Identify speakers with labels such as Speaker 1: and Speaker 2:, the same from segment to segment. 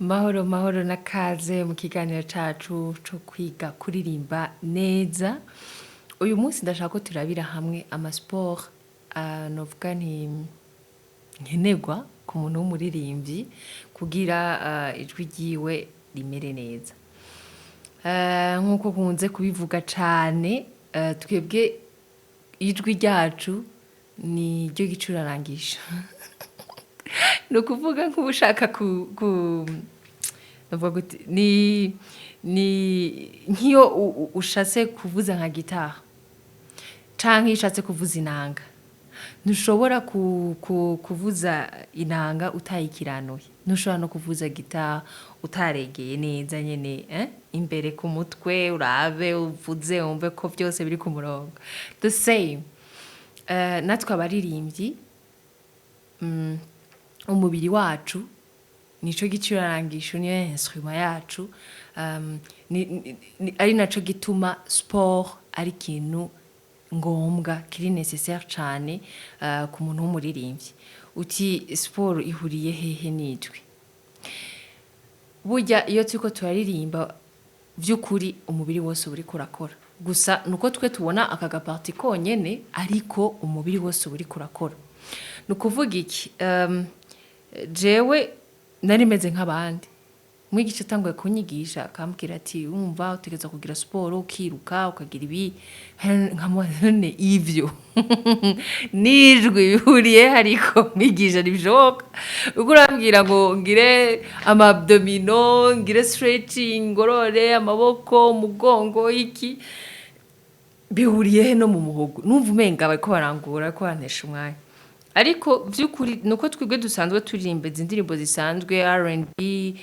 Speaker 1: Mahoro mahoro na kaze mu kiganiro cacu co kwiga kuririmba neza. Uyu munsi ndashaka ko turabira hamwe ama sport novuga nti nkenerwa ku muntu w'umuririmbyi kugira ijwi ryiwe rimere neza. Nkuko nkunze kubivuga cane, twebwe ijwi ryacu ni ryo gicurarangisho. Ni ukuvuga nk'uwushaka ku novuga gute, ni nk'iyo ushatse kuvuza nka guitare canke iyo ushatse kuvuza inanga, ntushobora kuvuza inanga utayikiranuye, ntushobora no kuvuza guitare utaregeye neza nyene, imbere ku mutwe urabe uvuze wumve ko vyose biri ku murongo. The same, natwe abaririmbyi, umubiri wacu nico gicurarangisho, niyo instrument yacu, ari naco gituma sport ari ikintu ngombwa kiri nécessaire cane ku muntu w'umuririmbyi. Uti sport ihuriye hehe n'ijwi? Burya iyo turiko turaririmba, vy'ukuri umubiri wose uba uriko urakora. Gusa nuko twe tubona aka ga partie konyene, ariko umubiri wose uba uriko urakora. Ni ukuvuga iki? Jewe nari meze nk'abandi. Umwigisha atanguye kunyigisha akambwira ati: "Wumva utegerezwa kugira sport, ukiruka, ukagira ibi", nkamubaza: "None ivyo n'ijwi bihuriye he?" Ariko mwigisha, ntibishoboka. Uriko urambwira ngo ngire ama abdominaux, ngire stretching, ngorore amaboko, umugongo, iki, bihuriye he no mu muhogo? Numva umenga bariko barangora, bariko barantesha umwanya. Ariko vy'ukuri nuko twebwe dusanzwe turirimba izi ndirimbo zisanzwe R&B,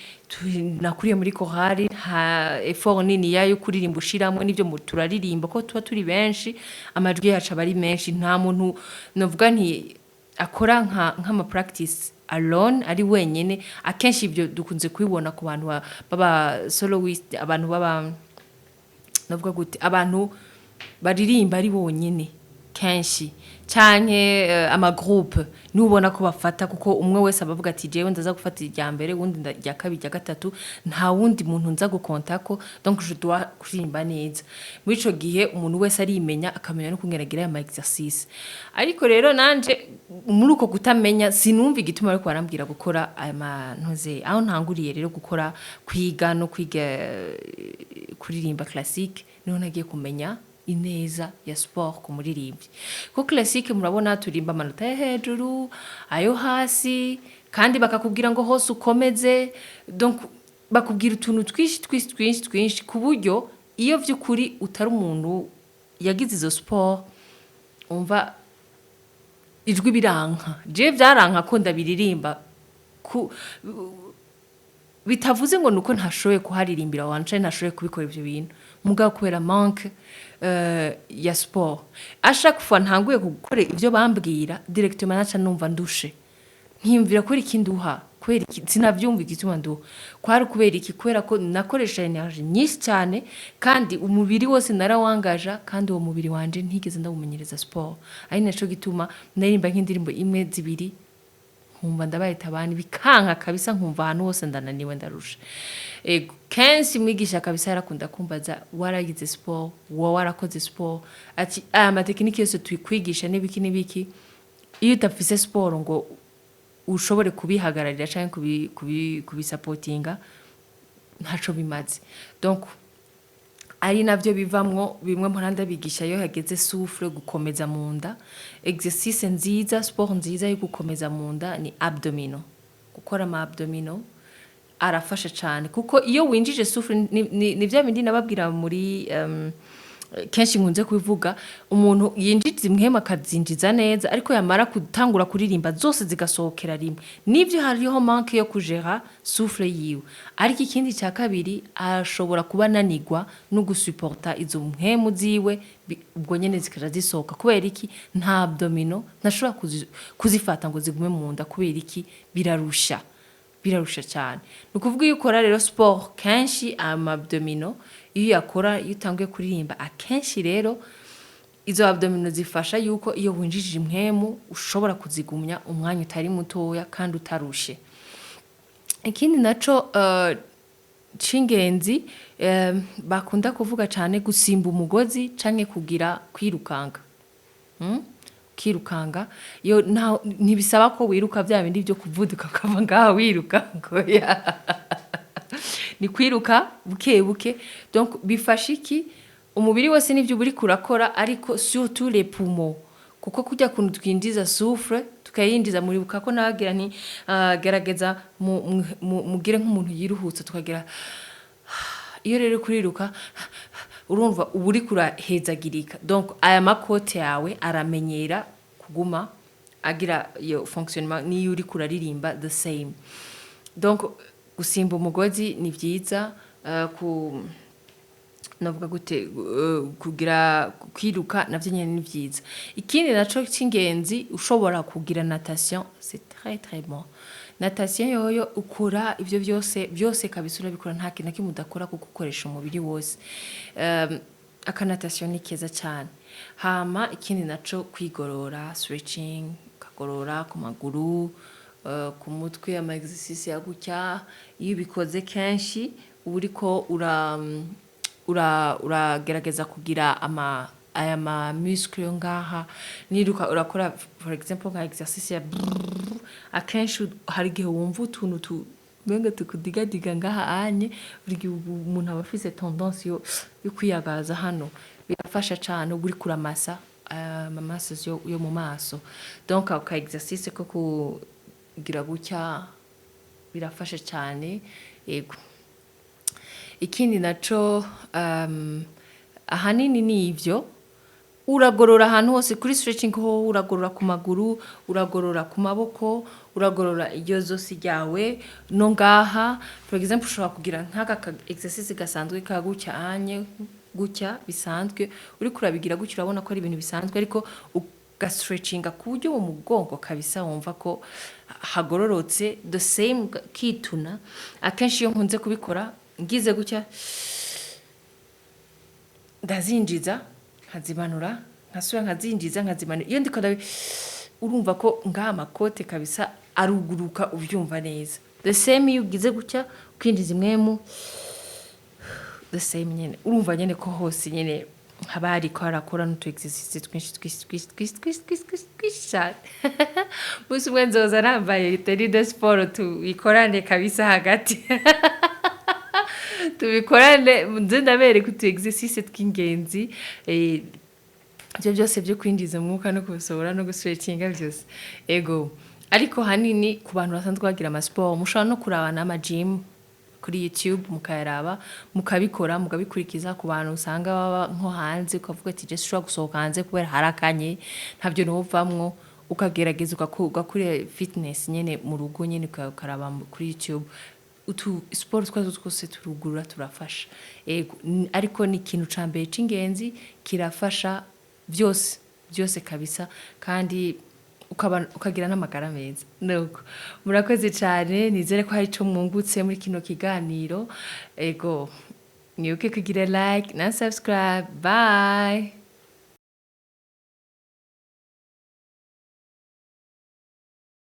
Speaker 1: nakuriye muri chorale, nta effort niniya yo kuririmba ushiramwo, n'ivyo turaririmba ko tuba turi benshi, amajwi yacu aba ari menshi, nta muntu novuga nti akora nk'ama practice alone, ari wenyene. Akenshi ivyo dukunze kubibona ku bantu baba soloist, abantu baba, novuga gute, abantu baririmba ari bonyene kenshi, canke ama groupe, nubona ko bafata, kuko umwe wese abavuga ati: "Jewe ndaza gufata irya mbere, uwundi irya kabiri, irya gatatu, nta wundi muntu nza gukontako, donc je dois kuririmba neza." Muri ico gihe umuntu wese arimenya, akamenya no kungena agira ama exercice. Ariko rero nanje muri uko kutamenya, sinumva igituma ariko barambwira gukora aya mantuze. Aho ntanguriye rero gukora, kwiga no kwiga kuririmba classique, niho nagiye kumenya ineza ya sport ku muririmbyi, kuko classique murabona turimba amanota yo hejuru, ayo hasi, kandi bakakubwira ngo hose ukomeze, donc bakubwira utuntu twinshi twinshi twinshi twinshi, ku buryo iyo vy'ukuri utari umuntu yagize izo sport, umva ijwi biranka. Je vyaranka ko ndabiririmba, ku bitavuze ngo nuko ntashoboye kuharirimbira wanje, ntashoboye kubikora ivyo bintu, mugabo kubera manque ya sport, à chaque fois ntanguye gukora ivyo bambwira, directement naca numva ndushe, nkiyumvira kubera iki nduha, kubera iki sinavyumva igituma nduha. Kwari kubera iki? Kubera ko nakoresha énergie nyinshi cyane, kandi umubiri wose narawangaja, kandi uwo mubiri wanje ntigeze ndawumenyereza sport. Ari naco gituma naririmba nk'indirimbo imwe, zibiri, nkumva ndabaye tabani, bikanka kabisa, nkumva ahantu hose ndananiwe, ndarusha. Ego, kenshi mwigisha kabisa yarakunda kumbaza: "Waragize sport? Wowe warakoze sport?" Ati: "Aya ma techniques yose tuyikwigisha n'ibiki n'ibiki, iyo udafise sport ngo ushobore kubihagararira canke kubisapotinga, ntaco bimaze." Donc ari navyo bivamwo bimwe mpora ndabigisha iyo hageze souffle, gukomeza mu nda. Exercice nziza, sport nziza yo gukomeza mu nda ni abdominaux. Gukora ama abdominaux arafasha cane, kuko iyo winjije souffle, ni vya bindi nababwira muri kenshi nkunze kubivuga, umuntu yinjiza impwemu akazinjiza neza, ariko yamara gutangura kuririmba zose zigasohokera rimwe. Nivyo, hariho manque yo kujera souffle yiwe, ariko ikindi cya kabiri, ashobora kuba ananirwa no gusuporta izo mpwemu ziwe, ubwo nyene zikaja zisohoka. Kubera iki? Nta abdominaux, ntashobora kuzifata ngo zigume mu nda. Kubera iki? Birarusha, birarusha cyane. Ni ukuvuga iyo ukora rero sport kenshi, ama abdominaux iyo uyakora, iyo utanguye kuririmba akenshi rero, izo abdominaux zifasha yuko iyo winjije impwemu ushobora kuzigumya umwanya utari mutoya kandi utarushe. Ikindi naco c'ingenzi bakunda kuvuga cane, gusimba umugozi canke kugira kwirukanga. Kwirukanga yo ntibisaba ko wiruka vya bindi vyo kuvuduka ukava ngaha wiruka ngo ya, ni kwiruka buke buke. Donc bifasha iki? Umubiri wose nivyo uba uriko urakora, ariko surtout les poumons, kuko kurya kuntu twinjiza souffle, tukayinjiza, muribuka ko nabagira nti gerageza mugire nk'umuntu yiruhutsa, tukagira. Iyo rero kuriruka, urumva uba uriko urahezagirika. Donc aya ma côtes yawe aramenyera kuguma agira iyo fonctionnement niyo uriko uraririmba, the same. Donc gusimba umugozi ni vyiza, ku navuga gute, kugira kwiruka navyo nyene ni vyiza. Ikindi naco c'ingenzi, ushobora kugira natation, c'est très très bon. Natation yoyo ukora ivyo vyose byose kabisa, urabikora, nta kintu na kimwe udakora kuko ukoresha umubiri wose. Aka natation ni keza cyane. Hama ikindi naco, kwigorora, stretching, ukagorora ku maguru, ku mutwe, ama exercice ya gutya. Iyo ubikoze kenshi, uba uriko uragerageza kugira ama aya ma muscle yo ngaha. Niruka urakora, for example, nka exercice ya brrr, akenshi hari igihe wumva utuntu tu umenga tukudigadiga ngaha anye. Buri gihe umuntu aba afise tendance yo kwiyagaza hano. Birafasha cane, uba uriko uramasa ama muscles yo mu maso. Donc ako ka exercice ko kugira gutya birafasha cane, yego. Ikindi naco, ahanini ni ivyo. Uragorora ahantu hose kuri stretching ho, uragorora ku maguru, uragorora ku maboko, uragorora iryo zosi ryawe no ngaha. For example, ushobora kugira nk'aka ka exercice gasanzwe ka gutya anye, gutya bisanzwe. Uriko urabigira gutya, urabona ko ari ibintu bisanzwe, ariko ugastretchinga ku buryo mu mugongo kabisa wumva ko hagororotse. The same kituna, akenshi iyo nkunze kubikora ngize gutya, ndazinjiza nkazimanura, nkasubira nkazinjiza nkazimanura. Iyo ndiko urumva ko ngaha ama côtes kabisa aruguruka, ubyumva neza. The same iyo ugize gutya, ukinjiza imwemu, the same nyene, urumva nyene ko hose nyene haba hariko harakora n'utu exercice twinshi twinshi twinshi twinshi twinshi twinshi twinshi twinshi cyane. Umunsi umwe nzoza nambaye tenue de sport, tubikorane kabisa hagati, tubikorane, nze ndabereka utu exercice tw'ingenzi, ibyo byose byo kwinjiza umwuka no kuwusohora no gustretchinga byose. Ego, ariko hanini ku bantu basanzwe bagira amasiporo, mushobora no kuraba n'ama gym kuri YouTube, mukayaraba, mukabikora, mukabikurikiza. Ku bantu usanga baba nko hanze, ukavuga ati je sinshobora gusohoka hanze kubera harakanye, ntabyo novamwo, ukagerageza ugakora fitness nyene mu rugo nyene, ukaraba kuri YouTube utu sport twazo twose turugurura, turafasha. Ego, ariko ni ikintu ca mbere c'ingenzi, kirafasha byose byose kabisa, kandi ukaba ukagira n'amagara meza. Nuko murakoze cyane, nizere ko hari ico mwungutse muri kino kiganiro. Ego, mwibuke kugira like na subscribe. Bye.